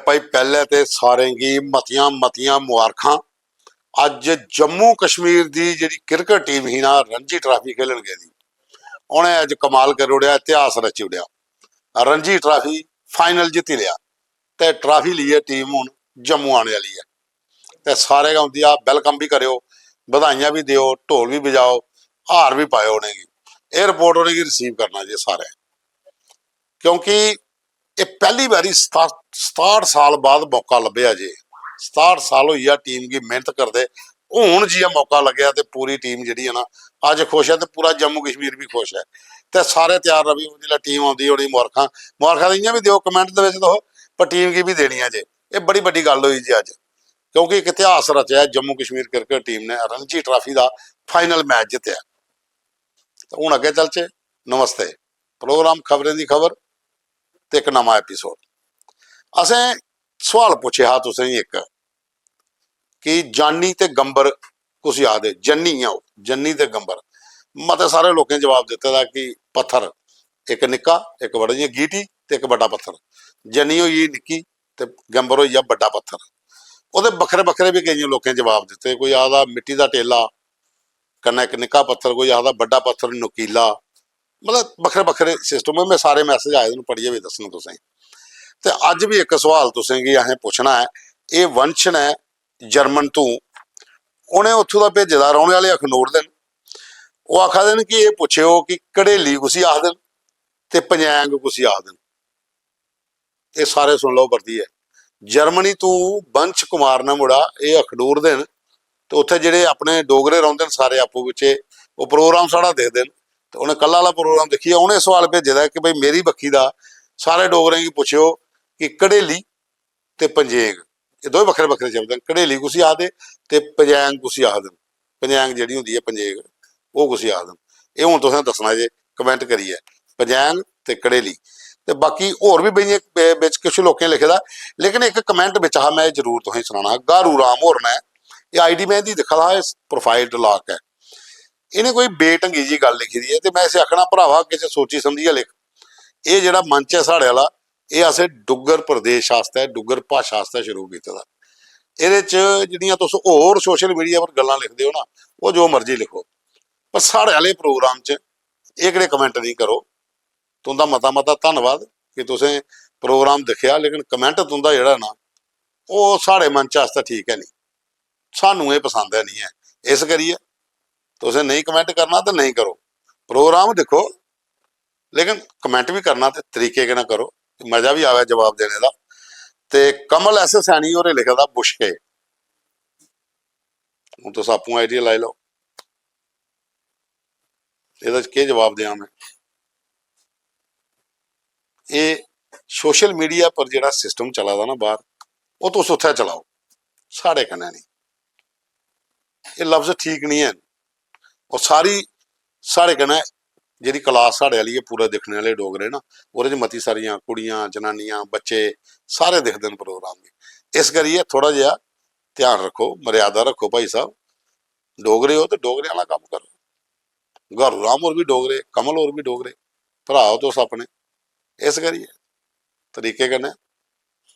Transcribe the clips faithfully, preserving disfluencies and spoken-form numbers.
भाई, पैह्ले ते सारें गी मतियां मतियां मुबारखां। अज्ज जम्मू कश्मीर दी जेह्ड़ी क्रिकेट टीम ही ना, रणजी ट्राफी खेलन गेदी, उ'नें अज्ज कमाल करी ओड़ेआ, इतिहास रची ओड़ेआ। रणजी ट्राफी फाइनल जित्ती लेआ ते ट्राफी लेइयै टीम हून जम्मू आने आह्ली ऐ। ते सारे गै उं'दी आ वैलकम बी करेओ, बधाइयां बी देओ, ढोल बी बजाओ, हार बी पाएओ उ'नेंगी। एयरपोर्ट उ'नेंगी रिसीव करना जे सारें, क्योंकि एह् पैह्ली बारी सता-, सताह्ठ साल बाद मौका लब्भेआ जे। सताह्ठ साल होई गेआ टीम गी मेह्नत करदे, हून जि'यां मौका लग्गेआ ते पूरी टीम जेह्ड़ी ऐ ना, अज्ज खुश ऐ ते पूरा जम्मू कश्मीर बी खुश ऐ। ते सारे त्यार रवि, जिसलै टीम औंदी, उ'नेंगी मुबारखां, मुबारखां ते इ'यां बी देओ कमेंट दे बिच तुस, पर टीम गी बी देनियां जे। एह् बड़ी बड्डी गल्ल होई जे अज्ज, क्योंकि इक इतिहास रचेआ जम्मू कश्मीर क्रिकेट टीम ने, रणजी ट्राफी दा फाइनल मैच जित्तेआ। ते हून अग्गें चलचे। नमस्ते। प्रोग्राम खबरें दी खबर ते इक नमां एपिसोड। असें सोआल पुच्छेआ हा तुसेंगी इक, कि जानी ते गंबर कुसी आखदे? जन्नी ऐ ओह्, जन्नी ते गंबर। मते सारे लोकें जवाब दित्ते दा कि पत्थर, इक निक्का, इक बड़ा, जि'यां गीटी ते इक बड्डा पत्थर। जन्नी होई गेई निक्की ते गंबर होई गेआ बड्डा पत्थर। ओह्दे बक्खरे बक्खरे बी केइयें लोकें जवाब दित्ते। कोई आखदा मिट्टी दा टेला, कन्नै इक निक्का पत्थर, कोई आखदा बड्डा पत्थर नुकीला। मतलब बक्खरे बक्खरे सिस्टम ऐ। में सारे मैसेज आए दे न, पढ़ियै बी दस्सना तुसेंगी। ते अज्ज बी इक सोआल तुसेंगी असें पुच्छना ऐ। एह् वंश न जर्मन तों, उ'नें उत्थूं दा भेजे दा, रौह्ने आह्ले अखनूर दे न। ओह् आखा दे न कि एह् पुच्छेओ कि घड़ेली कुसी आखदे न ते पंजैंग कुसी आखदे न। एह् सारे सुन लैओ परतियै। जर्मनी तों वंश कुमार ने मुड़ा, एह् अखनूर दे न, ते उत्थै जेह्ड़े अपने डोगरे रौंह्दे न सारे आपूं बिच्चे, ओह् प्रोग्राम साढ़ा दिखदे न। ते उ'नें कल्ला आह्ला प्रोग्राम दिक्खियै उ'नें सोआल भेजे दा कि भाई, मेरी बक्खी दा सारे डोगरें गी पुच्छेओ कि घड़ेली ते पंजेंग, एह् दोए बक्खरे बक्खरे शब्द न। घड़ेली कुसी आखदे ते पंजैंग कुसी आखदे न? पंजैंग जेह्ड़ी होंदी ऐ पंजेंग, ओह् कुसी आखदे न? एह् हून तुसें दस्सना जे कमेंट करियै, पंजैंग ते घड़ेली। ते बाकी होर बी बइयें बि-, बिच किश लोकें लिखे दा, लेकिन इक कमेंट बिच हा, में एह् जरूर तुसेंगी सनाना। गारू राम होर ने, एह् आईडी में इं'दी दिक्खा दा हा, एह् प्रोफाइल लॉक ऐ। इ'नें कोई बेढंगी जी गल्ल लिखी दी ऐ ते में इसी आखना, भरावा, किश सोची समझियै लिख। एह् जेह्ड़ा मंच ऐ साढ़े आह्ला, एह् असें डुग्गर प्रदेश आस्तै, डुग्गर भाशा आस्तै शुरू कीते दा। एह्दे च जेह्ड़ियां तुस होर सोशल मीडिया पर गल्लां लिखदे ओ ना, ओह् जो मर्जी लिखो, पर साढ़े आह्ले प्रोग्राम च एह्कड़े कमेंट नेईं करो। तुं'दा मता मता धन्नवाद कि तुसें प्रोग्राम दिक्खेआ, लेकिन कमेंट तुं'दा जेह्ड़ा ना, ओह् साढ़े मंच आस्तै ठीक ऐ निं, सानूं एह् पसंद ऐ निं ऐ। इस करियै तुसें नेईं कमेंट करना ते नेईं करो, प्रोग्राम दिक्खो, लेकिन कमेंट बी करना ते तरीके कन्नै करो, मजा बी आवै जवाब देने दा। ते कमल एस सैनी होरें लिखे दा बुशके, हून तुस आपूं आइडिया लाई लैओ, एह्दे च केह् जवाब देआं में। एह् सोशल मीडिया पर जेह्ड़ा सिस्टम चला दा ना बाह्र, ओह् तुस उत्थै चलाओ, साढ़े कन्नै नेईं। एह् लफ्ज ठीक निं हैन। और सारी साढ़े कन्नै जेह्ड़ी क्लास साढ़े आह्ली ऐ, पूरा दिक्खने आह्ले डोगरे ना, ओह्दे च मती सारियां कुड़ियां, जनानियां, बच्चे, सारे दिखदे न प्रोग्राम गी। इस करियै थोह्ड़ा जेहा ध्यान रक्खो, मर्यादा रक्खो भाई साहब। डोगरे ओ ते डोगरे आह्ला कम्म करो। गारू राम होर बी डोगरे, कमल होर बी डोगरे, भ्राऽ ओ तुस अपने। इस करियै तरीके कन्नै,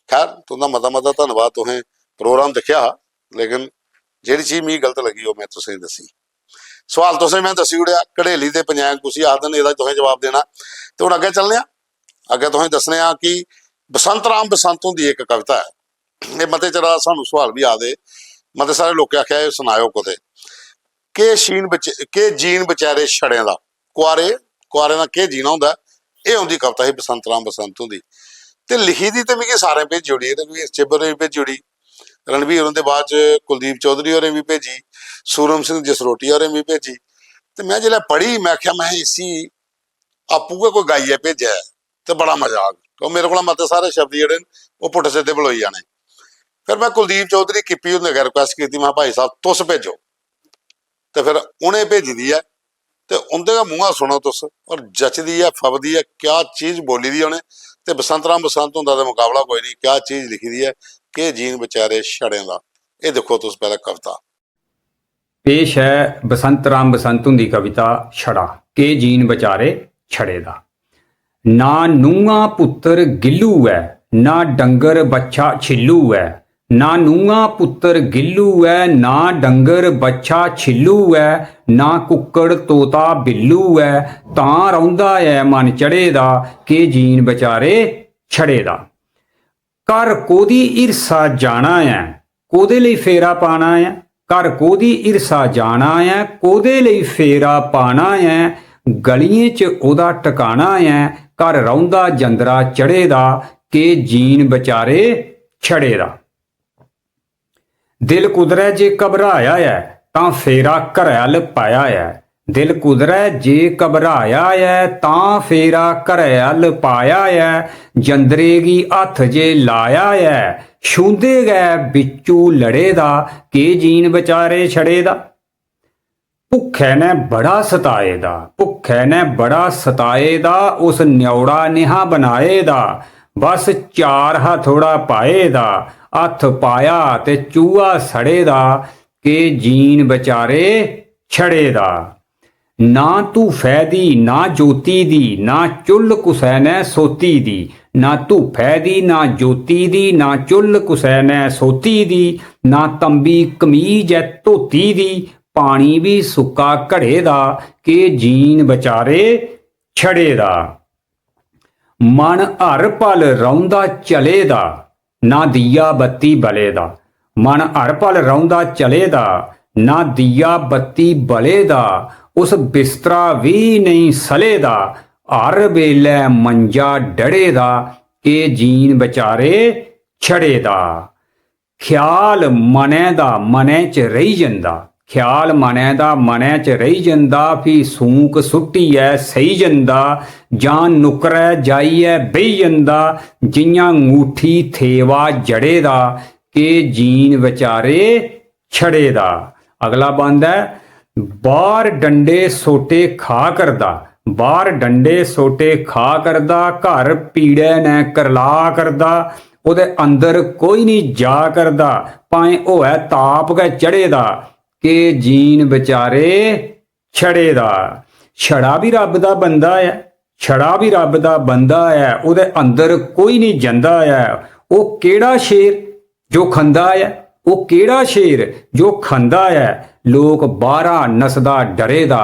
खैर, तुं'दा मता मता धन्नवाद, तुसें प्रोग्राम दिक्खेआ हा, लेकिन जेह्ड़ी चीज मिगी गलत लग्गी, ओह् में तुसेंगी दस्सी। सोआल तुसें में दस्सी ओड़ेआ, घड़ेली ते पंजैंग कुसी आखदे न, एह्दा तुसें जवाब देना। ते हून अग्गें चलने आं, अग्गें तुसें दस्सने आं कि बसंत राम बसंत हुंदी इक कविता ऐ। एह् मते चिरा दा सानूं सोआल बी आ दे, मते सारे लोकें आखेआ, "एह् सनाएओ कुतै, केह् शीन बच-, केह् जीन बचैरे छड़ें दा, कुआरे, कुआरें दा केह् जीना होंदा ऐ?" एह् उं'दी कविता ही बसंत राम बसंत हुंदी। ते लिखी दी ते मिगी सारें भेजी ओड़ी, रघुवीर चिब्बर होरें बी भेजी ओड़ी, रणबीर हुंदे बाद च कुलदीप चौधरी होरें बी भेजी, सूरम सिंह जसरोटिया होरें बी भेजी। ते में जिसलै पढ़ी, में आखेआ, "में इसी आपूं गै कोई गाइयै भेजै ते बड़ा मजा आग।" क्यों, मेरे कोला मते सारे शब्द जेह्ड़े न, ओह् पुट्ठे सिद्धे बलोई जाने। फिर में कुलदीप चौधरी किप्पी हुंदे अग्गें रिक्वेस्ट कीती, में, "भाई साहब, तुस भेजो।" ते फिर उ'नें भेजी दी ऐ, ते उं'दे गै मूंहा सुनो तुस, और जचदी ऐ, फबदी ऐ, क्या चीज बोली दी ऐ उ'नें। ते बसंत राम बसंत हुंदा ते मकाबला कोई निं, क्या चीज लिखी दी ऐ, केह् जीन बचैरे छड़ें दा। एह् दिक्खो तुस पैह्लें कविता। पेश ऐ बसंत राम बसंत हुंदी कविता छड़ा। केह् जीन बचारे छड़े दा। ना नूंहां पुत्तर गिल्लू ऐ, ना डंगर बच्छा छिल्लू ऐ। ना नूंहां पुत्तर गिल्लू ऐ, ना डंगर बच्छा छिल्लू ऐ, ना कुक्कड़ तोता बिल्लू ऐ, तां रौंह्दा ऐ मन चढ़े दा, के जीन बचारे छड़े दा। घर कोह्दी हिरसा जाना ऐ, कोह्दे लेई फेरा पाना ऐ? घर कोह्दी हिरसा जाना ऐ, कोह्दे लेई फेरा पाना ऐ? गलियें च ओह्दा टकाना ऐ, घर रौंह्दा जंदरा चढ़े दा, के जीन बचारे छड़े दा। दिल कुदरै जे घबराया ऐ, तां फेरा घरै अल पाया ऐ। दिल कुदरै जे घबराया ऐ, तां फेरा घरै अल पाया ऐ। जंदरे गी हत्थ जे लाया ऐ, छूंह्दे गै बिच्चू लड़े दा, के जीन बचारे छड़े दा। भुक्खै ने बड़ा सताए दा, भुक्खै ने बड़ा सताए दा, उस न्यौड़ा नेहा बनाए दा। बस चार हा थोड़ा पाए दा, हत्थ पाया ते चूहा सड़े दा, के जीन बचारे छड़े दा। ना धूफै दी, ना जोती दी, ना चुल्ल कुसै ने सोती दी। ना धूफै दी, ना जोती दी, ना चुल्ल कुसै ने सोती दी। ना तंबी कमीज ऐ धोती दी, पानी बी सुक्का घड़े दा, के जीन बचारे छड़े दा। मन हर पल रौंह्दा चले दा, ना दिया बत्ती बले दा। मन हर पल रौंह्दा चले दा, ना दिया बत्ती बले दा। उस बिस्तरा बी नेईं सले दा, हर बेल्लै मंजा डड़े दा, के जीन बचारे छड़े दा। ख्याल मनै दा मनै च रेही जंदा, ख्याल मनै दा मनै च रेही जंदा, फ्ही सूंक सुट्टियै सेही जंदा, जां नुक्करै जाइयै बेही जंदा, जि'यां ङूठी थेवा जड़े दा, के जीन बचारे छड़े दा। अगला बंद ऐ, बाहर डंडे सोटे खा करदा, बाहर डंडे सोटे खा करदा, घर पीड़े ने करला करदा, ओह्दे अंदर कोई निं जा करदा, भाएं होऐ ताप गै चढ़े दा, के जीन बचारे छड़े दा। छड़ा बी रब्ब दा बंदा ऐ, छड़ा बी रब्ब दा बंदा ऐ, ओह्दे अंदर कोई निं जंदा ऐ। ओह् केह्ड़ा शेर जो खंदा ऐ, ओह् केह्ड़ा शेर जो खंदा ऐ? लोक बाह्रा नसदा डरे दा,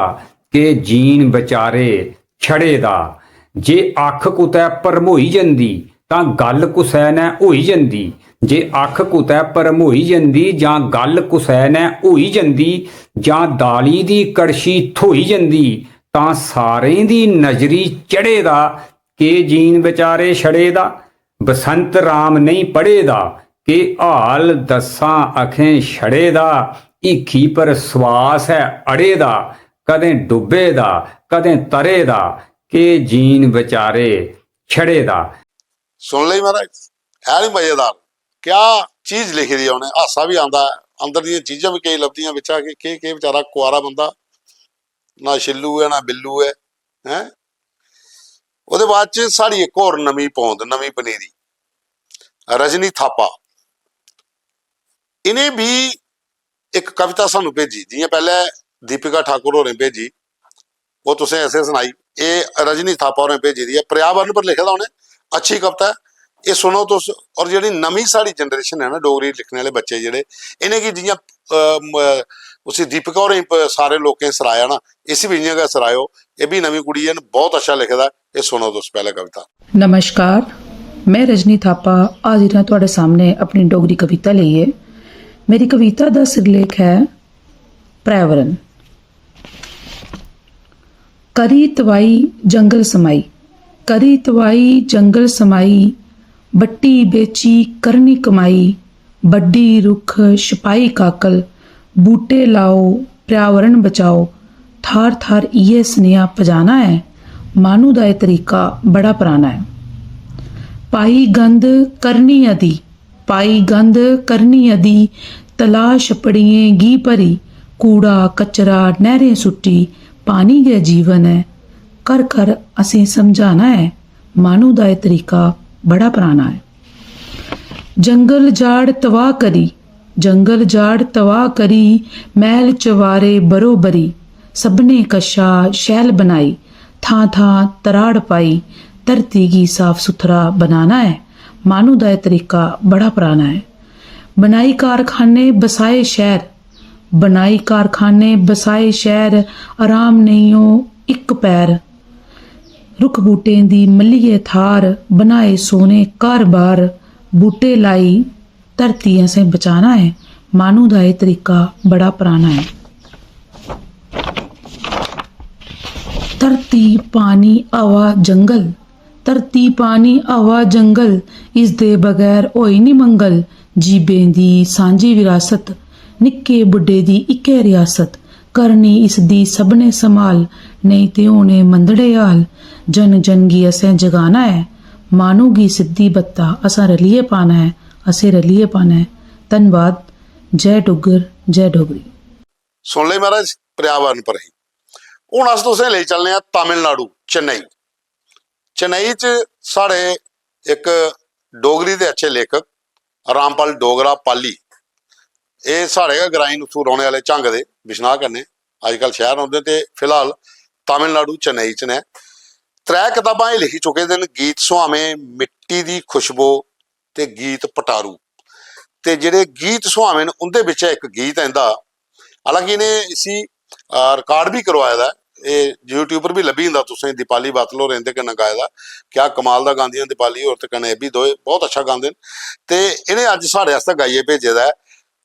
के जीन बचारे छड़े दा। जे अक्ख कुतै भरमोई जंदी, तां गल्ल कुसै नै होई जंदी। जे अक्ख कुतै भरमोई जंदी, जां गल्ल कुसै नै होई जंदी, जां दाली दी कड़छी थ्होई जंदी, तां सारें दी नजरी चढ़े दा, के जीन बचारे छड़े दा। बसंत राम नेईं पढ़े दा, के हाल दस्सां अखें छड़े दा। हीखी पर स्वास ऐ अड़े दा, कदें डुब्बे दा, कदें तरे दा, के जीन बचारे छड़े दा। सुन लेई महाराज, है नी मजेदार? क्या चीज लिखी दी ऐ उ'नें, हासा बी आंदा ऐ, अंदर दियां चीजां बी केईं लभदियां बिच्चा कि केह् केह् बेचारा कुआरा बंदा, ना छिल्लू ऐ ना बिल्लू ऐ, हैं? ओह्दे बाद च साढ़ी इक होर नमीं पौंद, नमीं पनीरी, रजनी थापा। इ'नें बी इक कविता सानू भेजी, जि'यां पैह्ले दीपिका ठाकुर होरें भेजी, ओह् तुसें असें सनाई। एह् रजनी थापा होरें भेजी दी ऐ, पर्यावरण पर लिखे दा उ'नें, अच्छी कविता ऐ। एह् सुनो तुस। और जेह्ड़ी नमीं साढ़ी जनरेशन ऐ ना, डोगरी लिखने आह्ले बच्चे जेह्ड़े, इ'नेंगी जि'यां, अ, म-, उसी दीपिका होरें प-, सारे लोकें सराया ना, इसी बी इ'यां गै सराएओ। एह् बी नमीं कुड़ी ऐ, बहुत अच्छा लिखे दा। एह् सुनो तुस पैह्ले कविता। नमस्कार, में रजनी थापा हाजिर आं थुआढ़े सामने अपनी डोगरी कविता लेइयै। मेरी कविता दा सिरलेख ऐ पर्यावरण। करी तबाही जंगल समाई, करी तबाही जंगल समाई, बट्टी बेची करनी कमाई, बड्डी रुक्ख छपाई काकल, बूह्टे लाओ, पर्यावरण बचाओ, थार थार इ'यै सनेहा पजाना ऐ। माह्नू दा एह् तरीका बड़ा पराना ऐ। पाई गंद करनी अदी, पाई गंद करनी अदी, तलाऽ छप्पड़ियें गी भरी, कूड़ा कचरा नैह्रें सुट्टी, पानी गै जीवन ऐ। घर घर असें समझाना ऐ, माह्नू दा एह् तरीका बड़ा पराना ऐ। जंगल जाड़ तबाह करी, जंगल जाड़ तबाह करी, मैह्ल चबारे बरोबरी, सभनें कशा शैल बनाई, थां थां तराड़ पाई, धरती गी साफ सुथरा बनाना ऐ। माह्नू दा एह् तरीका बड़ा पराना ऐ। बनाई कारखाने बसाए शैह्र, बनाई कारखाने बसाए शैह्र, आराम नेईं ओ इक पैर। रुक्ख बूह्टें दी मल्लियै थाह्र, बनाए सोह्ने घर-बार, बूह्टे लाई धरती असें बचाना ऐ। माह्नू दा एह् तरीका बड़ा पराना ऐ। धरती, पानी, हवा, जंगल, धरती, पानी, हवा, जंगल, इसदे बगैर होई निं मंगल। जीबें दी सांझी विरासत, निक्के बड्डे दी इक्कै रियासत, करनी इसदी सभनें सम्हाल, नेईं ते होने मंदड़े हाल। जन जन गी असें जगाना ऐ, माह्नू गी सिद्धी बत्ता असां रलियै पाना ऐ, असें रलियै पाना ऐ। धन्नवाद। जय डुग्गर, जय डोगरी। सुन लेई महाराज, पर्यावरण पर ही। हून अस तुसें लेई चलने आं तमिलनाडु, चेन्नई। चेन्नई च साढ़े इक डोगरी दे अच्छे लेखक रामपाल डोगरा पाली, एह् साढ़े गै ग्राईं न, उत्थूं रौह्ने आह्ले, झंग दे, बिश्नाह् कन्नै, अजकल शैह्र रौंह्दे ते फिलहाल तमिलनाडु, चेन्नई च न। त्रै कताबां एह् लिखी चुके दे न, गीत सुहामे, मिट्टी दी खुशबू ते गीत पटारू। ते जेह्ड़े गीत सुहामे न, उं'दे बिच्चा इक गीत ऐ इं'दा। हालांकि इ'नें इसी रिकार्ड बी करोआए दा ऐ, एह् YouTube पर बी लब्भी जंदा तुसें। दीपाली बातल होरें इं'दे कन्नै गाए दा। क्या कमाल दा गांदियां दीपाली होर, ते कन्नै एह् बी दोए बहुत अच्छा गांदे न। ते इ'नें अज्ज साढ़े आस्तै गाइयै भेजे दा ऐ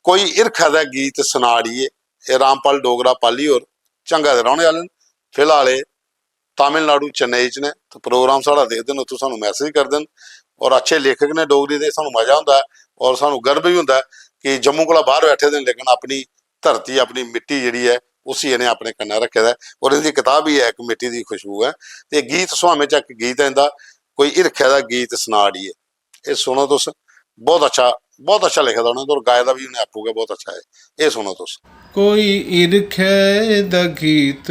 कोई हिरखै दा गीत सनाड़िए। एह् रामपाल डोगरा पाली होर झंगा दे रौह्ने आह्ले न। फिलहाल एह् तमिलनाडु, चेन्नई च न, ते प्रोग्राम साढ़ा दिखदे न, उत्थूं सानूं मैसेज करदे न। और अच्छे लेखक न डोगरी दे, सानूं मजा होंदा ऐ और सानूं गर्व बी होंदा ऐ कि जम्मू कोला बाहर बैठे दे न, लेकिन अपनी धरती, अपनी मिट्टी जेह्ड़ी ऐ, उसी इ'नें अपने कन्नै रक्खे दा ऐ। और इं'दी कताब बी ऐ इक, मिट्टी दी खुशबू ऐ। ते गीत सुहामे च इक गीत ऐ इं'दा, कोई हिरखै दा गीत सना अड़िए। एह् सुनो तुस, बहुत अच्छा, बहुत अच्छा लिखे दा उ'नें, और गाए दा बी उ'नें आपूं गै, बहुत अच्छा ऐ। एह् सुनो तुस। कोई हिरखै दा गीत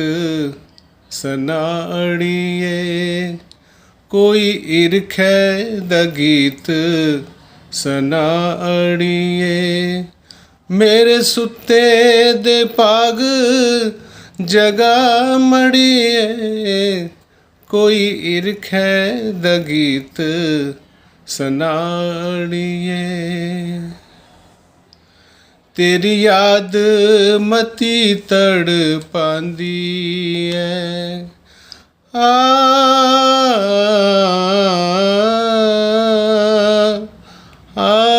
सना अड़िए, कोई हिरखै दा गीत सना अड़िए, मेरे सुत्ते दे भाग जगा मड़िए, कोई हिरखै दा गीत सना अड़िए। तेरी याद मती तड़पांदी ऐ। आ, आ, आ,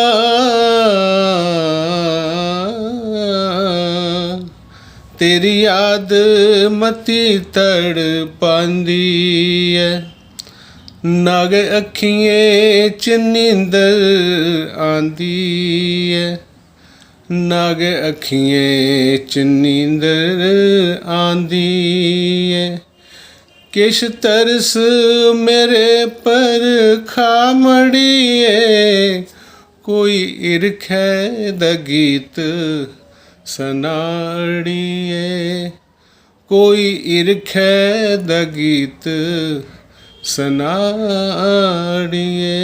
तेरी याद मती तड़पांदी ऐ। ना गै अक्खियें च नींदर आंदी ऐ, ना गै अक्खियें च नींदर आंदी ऐ। किश तरस मेरे पर खा मड़िए, कोई हिरखै दा गीत सना अड़िए, कोई हिरखै दा गीत सना अड़िए।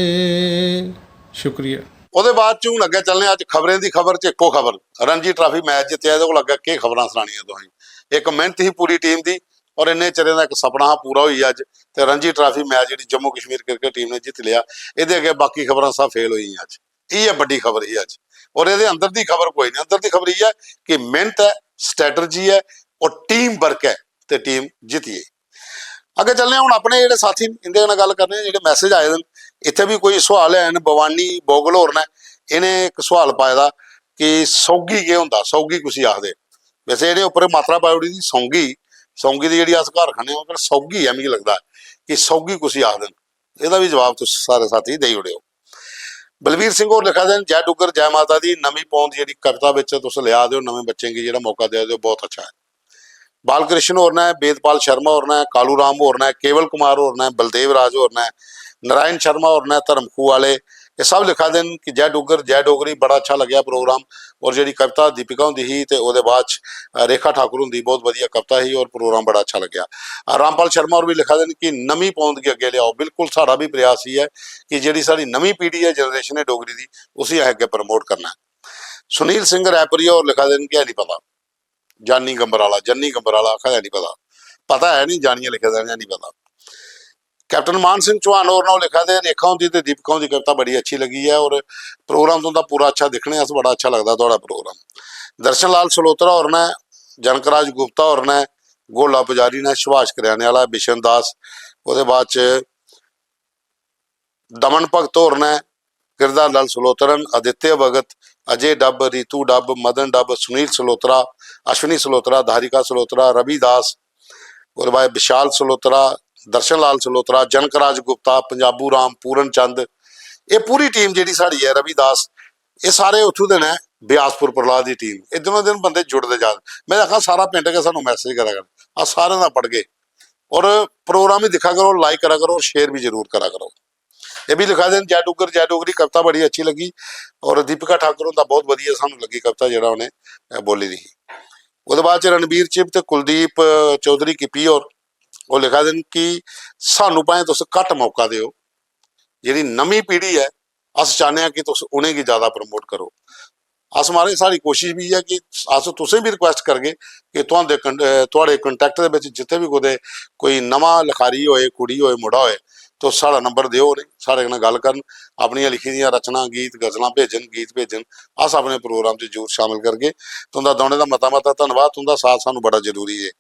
शुक्रिया। ओह्दे बाद च हून अग्गें चलने आं, अज्ज खबरें दी खबर च इक्को खबर, रणजी ट्राफी मैच जित्तेआ, एह्दे कोला अग्गें केह् खबरां सनानियां तुसें। इक मेह्नत ही पूरी टीम दी और इन्ने चिरें दा इक सपना हा, पूरा होई गेआ अज्ज। ते रणजी ट्राफी मैच जेह्ड़ी जम्मू कश्मीर क्रिकेट टीम ने जित्ती लेआ, एह्दे अग्गें बाकी खबरां सब फेल होई गेइयां अज्ज। इ'यै बड्डी खबर ही अज्ज। और एह्दे अंदर दी खबर कोई निं, अंदर दी खबर इ'यै ऐ कि मेह्नत ऐ, स्ट्रैटजी ऐ और टीम वर्क ऐ, ते टीम जित्ती गेई। अग्गें चलने आं, हून अपने जेह्ड़े साथी न, इं'दे कन्नै गल्ल करने आं, जेह्ड़े मैसेज आए दे न। इत्थै बी कोई सोआल हैन, भवानी बोगल होर न, इ'नें इक सोआल पाए दा कि सौगी केह् होंदा, सौगी कुसी आखदे? वैसे इ'नें उप्पर मात्रा पाई ओड़ी दी सौंगी, सौंगी दी जेह्ड़ी अस घर खन्ने आं, पर सौगी ऐ, मिगी लगदा ऐ कि सौगी कुसी आखदे न। एह्दा बी जवाब तुस सारे साथी देई ओड़ेओ। बलबीर सिंह होर लिखा दे न, "जय डुग्गर, जय माता दी, नमीं पौंद जेह्ड़ी कविता बिच तुस लेआ दे ओ, नमें बच्चें गी जेह्ड़ा मौका देआ दे ओ, बहुत अच्छा ऐ।" बालकृष्ण होर न, वेदपाल शर्मा होर न, कालू राम होर न, केवल कुमार होर न, बलदेव राज होर न, नारायण शर्मा होर न, धर्मखू आह्ले, एह् सब लिखा दे न कि "जय डुग्गर, जय डोगरी, बड़ा अच्छा लग्गेआ प्रोग्राम।" और जेह्ड़ी कविता दीपिका हुंदी ही ते ओह्दे बाद च, अ, रेखा ठाकुर हुंदी, बहुत बधिया कविता ही और प्रोग्राम बड़ा अच्छा लग्गेआ। अ, रामपाल शर्मा होर बी लिखा दे न कि "नमीं पौंद गी अग्गें लेआओ।" बिल्कुल, साढ़ा बी प्रयास इ'यै ऐ कि जेह्ड़ी साढ़ी नमीं पीढ़ी ऐ, जनरेशन ऐ डोगरी दी, उसी असें अग्गें प्रमोट करना ऐ। सुनील सिंह रैपुरिया होर लिखा दे न कि "है निं पता।" जानी गंबराला, जन्नी गंबराला आखा दा, "है निं पता।" पता है निं, जानियै लिखे दा, "है निं पता।" कैप्टन मान सिंह चौहान होर न, ओह् लिखा दे, "रेखा हुंदी ते दीपिका हुंदी कविता बड़ी अच्छी लग्गी ऐ और प्रोग्राम तुं'दा पूरा अच्छा दिक्खने अस, बड़ा अच्छा लगदा थुआढ़ा प्रोग्राम।" दर्शन लाल सलोत्रा होर न, जनकराज गुप्ता होर न, गोला पुजारी न, सुभाष करेआने आह्ला, बिशन दास, ओह्दे बाद च दमन भगत होर न, गिरधारी लाल सलोत्रन, आदित्य भगत, अजय डब, रितु डब, मदन डब, सुनील सलोत्रा, अश्विनी सलोत्रा, धारिका सलोत्रा, रवि दास, ओह्दे बाद विशाल सलोत्रा, दर्शन लाल सलोत्रा, जनकराज गुप्ता, पंजाबू राम, पूरन चंद, एह् पूरी टीम जेह्ड़ी साढ़ी ऐ, रवि दास, एह् सारे उत्थूं दे न, ब्यासपुर प्रहलाद दी टीम। एह् दिनों दिन बंदे जुड़दे जा दे। में आखा सारा पिंड गै सानूं मैसेज करा कर, अस सारें दा पढ़गे। और प्रोग्राम बी दिक्खा करो, लाइक करा करो और शेयर बी जरूर करा करो। एह् बी लिखा दे न, "जय डुग्गर जय डोगरी कविता बड़ी अच्छी लग्गी और दीपिका ठाकुर हुंदा बहुत बधिया सानूं लग्गी कविता जेह्ड़ा उ'नें, अ, बोल्ली दी ही।" ओह्दे बाद च रणबीर चिब ते कुलदीप, अ, चौधरी किप्पी होर, ओह् लिखा दे न कि "सानूं भाएं तुस घट्ट मौका देओ, जेह्ड़ी नमीं पीढ़ी ऐ, अस चाह्न्ने आं कि तुस उ'नेंगी ज्यादा प्रमोट करो।" अस, म्हाराज, साढ़ी कोशिश बी ऐ कि अस तुसें बी रिक्वेस्ट करगे कि तुं'दे कन-, अ, थुआढ़े कंटैक्ट दे बिच जित्थै बी कुतै कोई नमां लखारी होए, कुड़ी होए, मुड़ा होए, तुस साढ़ा नंबर देओ उ'नें, साढ़े कन्नै गल्ल करन, अपनियां लिखी दियां रचनां, गीत, गजलां भेजन, गीत भेजन, अस अपने प्रोग्राम च जरूर शामिल करगे। तुं'दा दौनें दा मता मता धन्नवाद, तुं'दा साथ सानूं बड़ा जरूरी ऐ।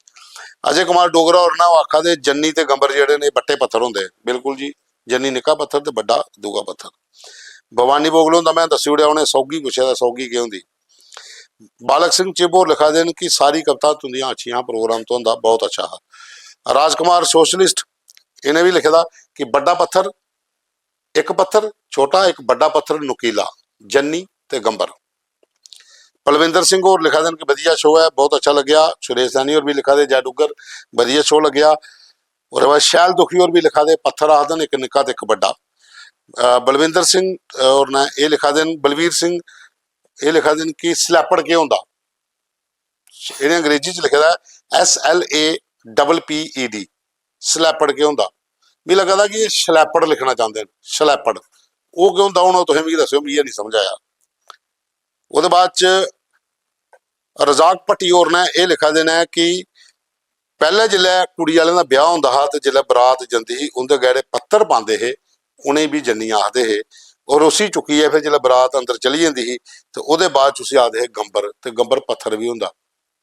अजय कुमार डोगरा होर न, ओह् आखा दे, "जन्नी ते गंबर जेह्ड़े न, एह् बट्टे पत्थर होंदे।" बिल्कुल जी, जन्नी निक्का पत्थर ते बड्डा दूआ पत्थर। भवानी बोगल हुंदा में दस्सी ओड़ेआ, उ'नें सौगी पुच्छे दा, सौगी केह् होंदी? बालक सिंह चिब होर लिखा दे न कि "सारी कविता तुंदियां अच्छियां, प्रोग्राम तुंदा बहुत अच्छा हा।" राजकुमार सोशलिस्ट, इ'नें बी लिखे दा कि "बड्डा पत्थर, इक पत्थर छोटा, इक बड्डा पत्थर नुकीला, जन्नी ते गंबर।" पलविंदर सिंह होर लिखा दे न कि "बधिया शो ऐ, बहुत अच्छा लग्गेआ।" सुरेश सैनी होर बी लिखा दे, "जय डुग्गर, बधिया शो लग्गेआ।" ओह्दे बाद शैल दुखी होर बी लिखा दे, "पत्थर आखदे न इक निक्का ते इक बड्डा।" अ, बलविंदर सिंह, अ, होर न, एह् लिखा दे न, बलवीर सिंह, एह् लिखा दे न कि "स्लैपड़ केह् होंदा?" इ'नें अंग्रेजी च लिखे दा ऐ, "S L A P P E D", स्लैपड़ केह् होंदा? मिगी लग्गा दा कि एह् शलैपड़ लिखना चांह्दे न, शलैपड़। ओह् केह् होंदा? हून ओह् तुसें मिगी दस्सेओ, मिगी हैनी समझ आया। ओह्दे बाद च रजाक भट्टी होर न, एह् लिखा दे न कि "पैह्लें जिसलै कुड़ी आह्लें दा ब्याह् होंदा हा ते जिसलै बरात जंदी ही, उं'दे गैह्रे पत्तर पांदे हे, उ'नेंगी बी जन्नी आखदे हे। और उसी चुक्कियै फिर जिसलै बरात अंदर चली जंदी ही ते ओह्दे बाद च उसी आखदे हे गंबर, ते गंबर पत्थर बी होंदा।"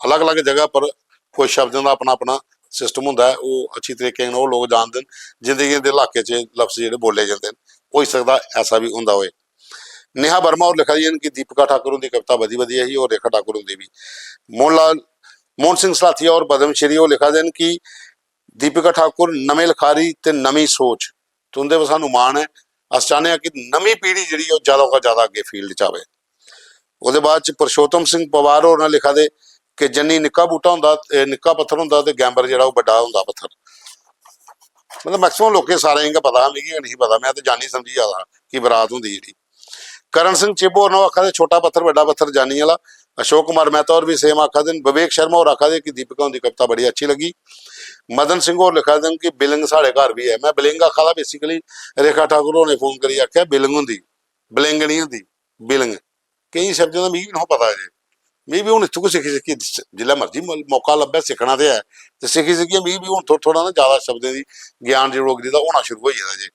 अलग-अलग जगह पर कुछ शब्दें दा अपना-अपना सिस्टम होंदा ऐ, ओह् अच्छी तरीके कन्नै ओह् लोक जानदे न जिं'दे, जिं'दे इलाके च लफ्ज जेह्ड़े बोले जंदे न। होई सकदा ऐसा बी होंदा होए। नेहा वर्मा होर लिखा दियां न कि "दीपिका ठाकुर हुंदी कविता बधी, बधिया ही और रेखा ठाकुर हुंदी बी।" मोहन लाल, मोहन सिंह सलाथिया होर पद्म श्री होर लिखा दे न कि "दीपिका ठाकुर नमें लखारी ते नमीं सोच, तुं'दे पर सानूं मान ऐ। अस चाह्न्ने आं कि नमीं पीढ़ी जेह्ड़ी ऐ ओह् जैदा कोला जैदा अग्गें फील्ड च आवै।" ओह्दे बाद च पुरुषोत्तम सिंह पवार होर न लिखा दे कि "जन्नी निक्का बूह्टा होंदा, ए, निक्का पत्थर होंदा ते गैंबर जेह्ड़ा ओह् बड्डा होंदा पत्थर।" मतलब मैक्सिमम लोकें सारें गी गै पता हा, मिगी गै नेईं पता, में ते जानी समझी जा दा हा कि बरात होंदी जेह्ड़ी। करण सिंह चिब होर न, ओह् आखा दे "छोटा पत्थर बड्डा पत्थर जानी आह्ला।" अशोक कुमार मेहता होर बी सेम आखा दे न। विवेक शर्मा होर आखा दे कि "दीपिका हुंदी कविता बड़ी अच्छी लग्गी।" मदन सिंह होर लिखा दे न कि "बिलिंग साढ़े घर बी ऐ।" में बिलिंग आखा दा, बेसिकली रेखा ठाकुर होरें फोन करियै आखेआ बिलिंग होंदी, बिलिंग निं होंदी, बिलिंग। केईं शब्दें दा मिगी बी निं पता जे, मिगी बी हून इत्थूं गै सिक्खी सिक्खी, जिसलै मर्जी मौ-, मौका लब्भै सिक्खना ते ऐ, ते सिक्खी सिक्खियै मिगी बी हून थोह्ड़ा थोह्ड़ा ना जैदा शब्दें दी ज्ञान जे डोगरी दा होना शुरू होई गेदा जे।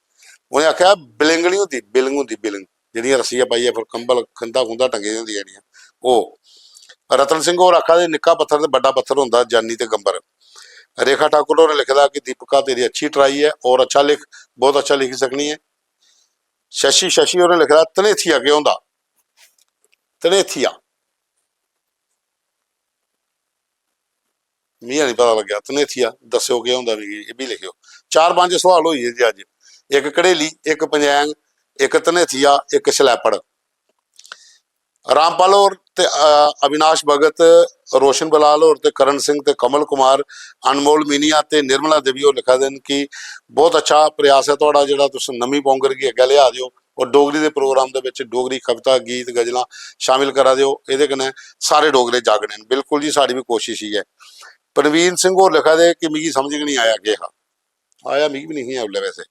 उ'नें आखेआ बिलिंग निं होंदी, बिलिंग होंदी, बिलिंग। जेह्ड़ियां रस्सियां पाइयै फिर कंबल खंधा खुंधा टंगे दियां होंदियां जेह्ड़ियां, ओह्। रतन सिंह होर आखा दे, "निक्का पत्थर ते बड्डा पत्थर होंदा, जानी ते गंबर।" रेखा ठाकुर होरें लिखे दा कि "दीपिका, तेरी अच्छी ट्राई ऐ, और अच्छा लिख, बहुत अच्छा लिखी सकनी ऐ।" शशि, शशि होरें लिखे दा, "धनेथिया केह् होंदा?" धनेथिया। मिगी निं पता लग्गेआ, धनेथिया दस्सेओ केह् होंदा मिगी, एह् बी लिखेओ। चार पंज सोआल होई गे जी अज्ज। इक घड़ेली, इक पंजैंग, इक धनेथिया, इक शलैपड़। रामपाल होर ते, अ, अविनाश भगत, रोशन बलाल होर ते करण सिंह ते कमल कुमार, अनमोल मीनिया ते निर्मला देवी होर लिखा दे न कि "बहुत अच्छा प्रयास ऐ थुआढ़ा, जेह्ड़ा तुस नमीं पौंगर गी अग्गें लेआ दे ओ।" और डोगरी दे प्रोग्राम दे बिच डोगरी कविता, गीत, गजलां शामिल करा दे ओ, एह्दे कन्नै सारे डोगरे जागने न। बिल्कुल जी, साढ़ी बी कोशिश इ'यै ऐ। प्रवीण सिंह होर लिखा दे कि "मिगी समझ गै निं आया केह् हा।" आया मिगी बी निं ही उसलै वैसे।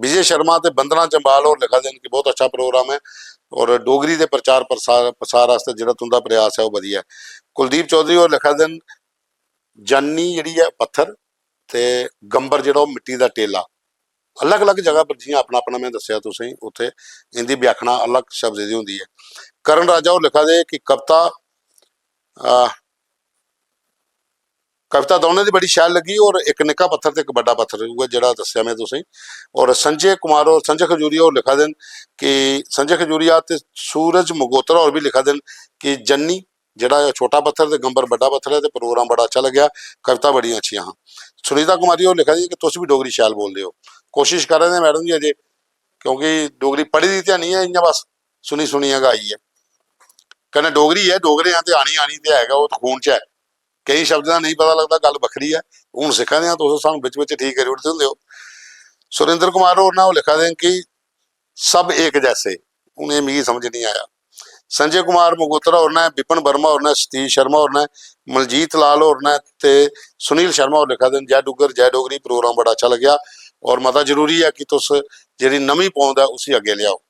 विजय शर्मा ते वंदना जम्वाल होर लिखा दे न कि "बहुत अच्छा प्रोग्राम ऐ और डोगरी दे प्रचार प्रसार, प्रसार आस्तै जेह्ड़ा तुं'दा प्रयास ऐ ओह् बधिया ऐ।" कुलदीप चौधरी होर लिखा दे न, "जानी जेह्ड़ी ऐ पत्थर ते गंबर जेह्ड़ा ओह् मिट्टी दा टेला।" अलग-अलग जगह पर, जियां अपना-अपना में दस्सेआ तुसेंगी, उत्थै इंदी व्याख्या अलग शब्द दी होंदी ऐ। करण राजा होर लिखा दे कि कविता, अ, कविता दौनें दी बड़ी शैल लग्गी, और इक निक्का पत्थर ते इक बड्डा पत्थर, उ'ऐ जेह्ड़ा दस्सेआ में तुसेंगी। और संजय कुमार होर, संजय खजूरिया होर लिखा दे न कि संजय खजूरिया ते सूरज मगोत्रा होर बी लिखा दे न कि जन्नी जेह्ड़ा ऐ छोटा पत्थर ते गंबर बड्डा पत्थर ऐ, ते प्रोग्राम बड़ा अच्छा लग्गेआ, कविता बड़ियां अच्छियां हां। सुनीता कुमारी होर लिखा दी कि तुस बी डोगरी शैल बोलदे ओ, कोशिश करा दे मैडम जी अजें, क्योंकि डोगरी पढ़ी दी ते निं ऐ, इ'यां बस सुनी सुनियै गै आई ऐ। कन्नै डोगरी ऐ, डोगरे आं ते आनी, आनी ते है गै, ओह् ते खून च ऐ। केईं शब्दें दा नेईं पता लगदा, गल्ल बक्खरी ऐ। हून सिक्खा दे आं, तुस सानूं बिच बिच ठीक करी ओड़दे होंदे ओ। सुरेंद्र कुमार होर ना, ओह् लिखा दे न कि सब इक जैसे, हून एह् मिगी समझ निं आया। संजय कुमार मगोत्रा होर ने, विपिन वर्मा होर ने, सतीश शर्मा होर ने, मलजीत लाल होर ने ते सुनील शर्मा होर लिखा दे न, "जय डुग्गर, जय डोगरी, प्रोग्राम बड़ा अच्छा लग्गेआ और मता जरूरी ऐ कि तुस जेह्ड़ी नमीं पौंद ऐ उसी अग्गें लेआओ।"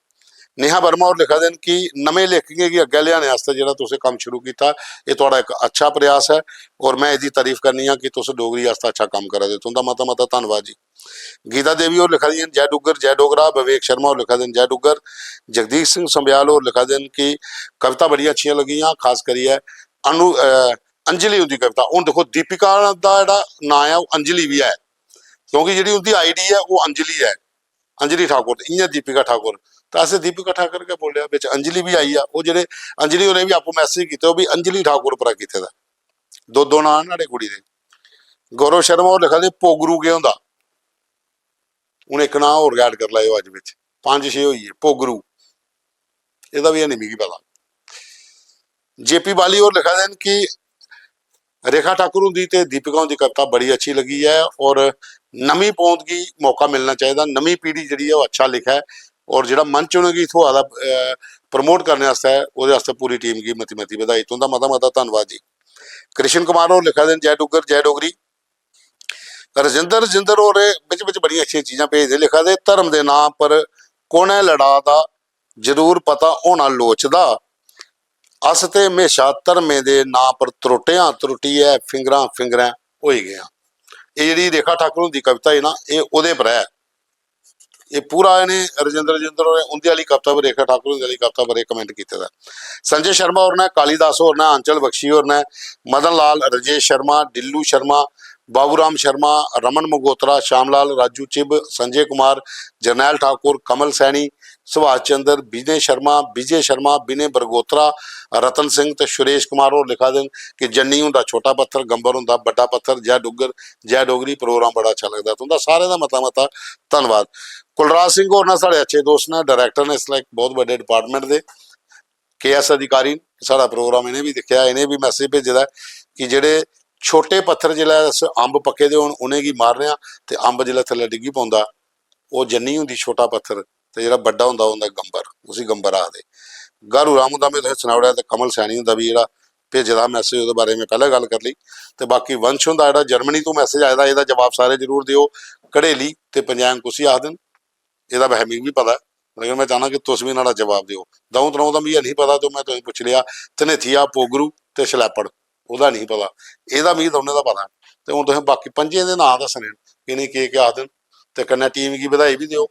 नेहा वर्मा होर लिखा दे न कि नमें लेखकें गी अग्गें लेआने आस्तै जेह्ड़ा तुसें कम्म शुरू कीता, एह् थुआढ़ा इक अच्छा प्रयास ऐ और में एह्दी तारीफ करनी आं कि तुस डोगरी आस्तै अच्छा कम्म करा दे ओ। तुं'दा मता मता धन्नवाद जी। गीता देवी होर लिखा दियां न, "जय डुग्गर, जय डोगरा।" विवेक शर्मा होर लिखा दे न, "जय डुग्गर।" जगदीश सिंह संब्याल होर लिखा दे न कि कविता बड़ियां अच्छियां लग्गियां, खास करियै अनु-, अ, अंजलि हुंदी कविता। हून दिक्खो, दीपिका दा जेह्ड़ा नांऽ ऐ, ओह् अंजलि बी ऐ, क्योंकि जेह्ड़ी उं'दी ID ऐ, ओह् अंजलि ऐ, अंजलि ठाकुर, इ'यां दीपिका ठाकुर। ते असें दीपिका ठाकुर गै बोलेआ, बिच अंजलि बी आई ऐ। ओह् जेह्ड़े अंजलि होरें बी आपूं message कीते, ओह् बी अंजलि ठाकुर उप्परा कीते दा। दो, दो नांऽ न न्हाड़े कुड़ी दे। गौरव शर्मा होर लिखा दे, "पोगरू केह् होंदा?" हून इक नांऽ होर add करी लैओ अज्ज बिच, पंज छे होई गे, पोगरू। एह्दा बी हैनी मिगी पता। जेपी बाली होर लिखा दे न कि रेखा ठाकुर हुंदी ते दीपिका हुंदी कविता बड़ी अच्छी लग्गी ऐ और नमीं पौंद गी मौका मिलना चाहिदा, नमीं पीढ़ी जेह्ड़ी ऐ ओह् अच्छा लिखै और जेह्ड़ा मंच उ'नेंगी थ्होआ दा, अ, promote करने आस्तै, ओह्दे आस्तै पूरी team गी मती मती बधाई। तुं'दा मता मता धन्नवाद जी। कृष्ण कुमार होर लिखा दे न, "जय डुग्गर, जय डोगरी।" रजिंदर, रजिंदर होर बिच बिच बड़ियां अच्छियां चीजां भेजदे, लिखा दे, "धर्म दे नांऽ पर कु'न ऐ लड़ा दा, जरूर पता होना लोड़चदा। अस ते म्हेशा धर्में दे नांऽ पर त्रुट्टे आं, त्रुट्टियै फिंगरां फिंगरें होई गे आं।" एह् जेह्ड़ी रेखा ठाकुर हुंदी कविता ऐ ना, एह् ओह्दे पर ऐ। एह् पूरा इ'नें रजिंदर, रजिंदर होरें उं'दी आह्ली कविता पर, रेखा ठाकुर हुंदी आह्ली कविता पर एह् comment कीते दा ऐ। संजय शर्मा होर ने, कालीदास होर ने, आंचल बख्शी होर ने, मदन लाल, राजेश शर्मा, डिल्लू शर्मा, बाबू राम शर्मा, रमन मगोत्रा, श्याम लाल, राजू चिब, संजय कुमार, जरनैल ठाकुर, कमल सैनी, सुभाष चंद्र, विनय शर्मा, विजय शर्मा, विनय बरगोत्रा, रतन सिंह ते सुरेश कुमार होर लिखा दे न कि जन्नी हुंदा छोटा पत्थर, गंबर हुंदा बड्डा पत्थर, जय डुग्गर, जय डोगरी, प्रोग्राम बड़ा अच्छा लगदा तुं'दा। सारें दा मता मता धन्नवाद। कुलराज सिंह होर ना, साढ़े अच्छे दोस्त न, director न इसलै इक बहुत बड्डे department दे, KS अधिकारी न। साढ़ा प्रोग्राम इ'नें बी दिक्खेआ, इ'नें बी message भेजे दा ऐ कि जेह्ड़े छोटे पत्थर जिसलै अस अम्ब पक्के दे होन उ'नेंगी मारने आं ते अम्ब जिसलै थल्लै डिग्गी पौंदा, ओह् जन्नी हुंदी छोटा पत्थर ते जेह्ड़ा बड्डा होंदा, ओह् होंदा गंबर, उसी गंबर आखदे। गारू राम हुंदा में तुसें सनाई ओड़ेआ ते कमल सैनी हुंदा बी जेह्ड़ा भेजे दा message, ओह्दे बारे में पैह्लें गल्ल करी लेई। ते बाकी वंश हुंदा जेह्ड़ा जर्मनी तों message आए दा, एह्दा जवाब सारे जरूर देओ। घड़ेली ते पंजैंग कुसी आखदे न, एह्दा वैसे मिगी बी पता ऐ, लेकिन में चाह्न्नां कि तुस बी न्हाड़ा जवाब देओ। द'ऊं त्र'ऊं दा मिगी नेईं पता, ते में तुसेंगी पुच्छी लेआ, धनेथिया, पोगरू ते छलैपड़, ओह्दा नेईं पता, एह्दा मिगी दौनें दा पता ऐ। ते हून तुसें बाकी पंजें दे नांऽ दस्सने न कि इ'नेंगी केह् केह् आखदे न, ते कन्नै team गी बधाई बी देओ।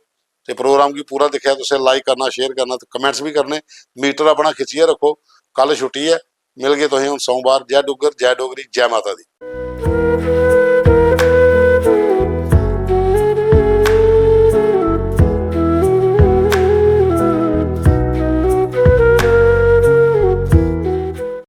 ते प्रोग्राम गी पूरा दिक्खेआ तुसें, like करना, share करना ते comments बी करने। Meter अपना खिच्चियै रक्खो, कल छुट्टी ऐ, मिलगे तुसें हून सोमवार। जय डुग्गर, जय डोगरी, जय माता दी।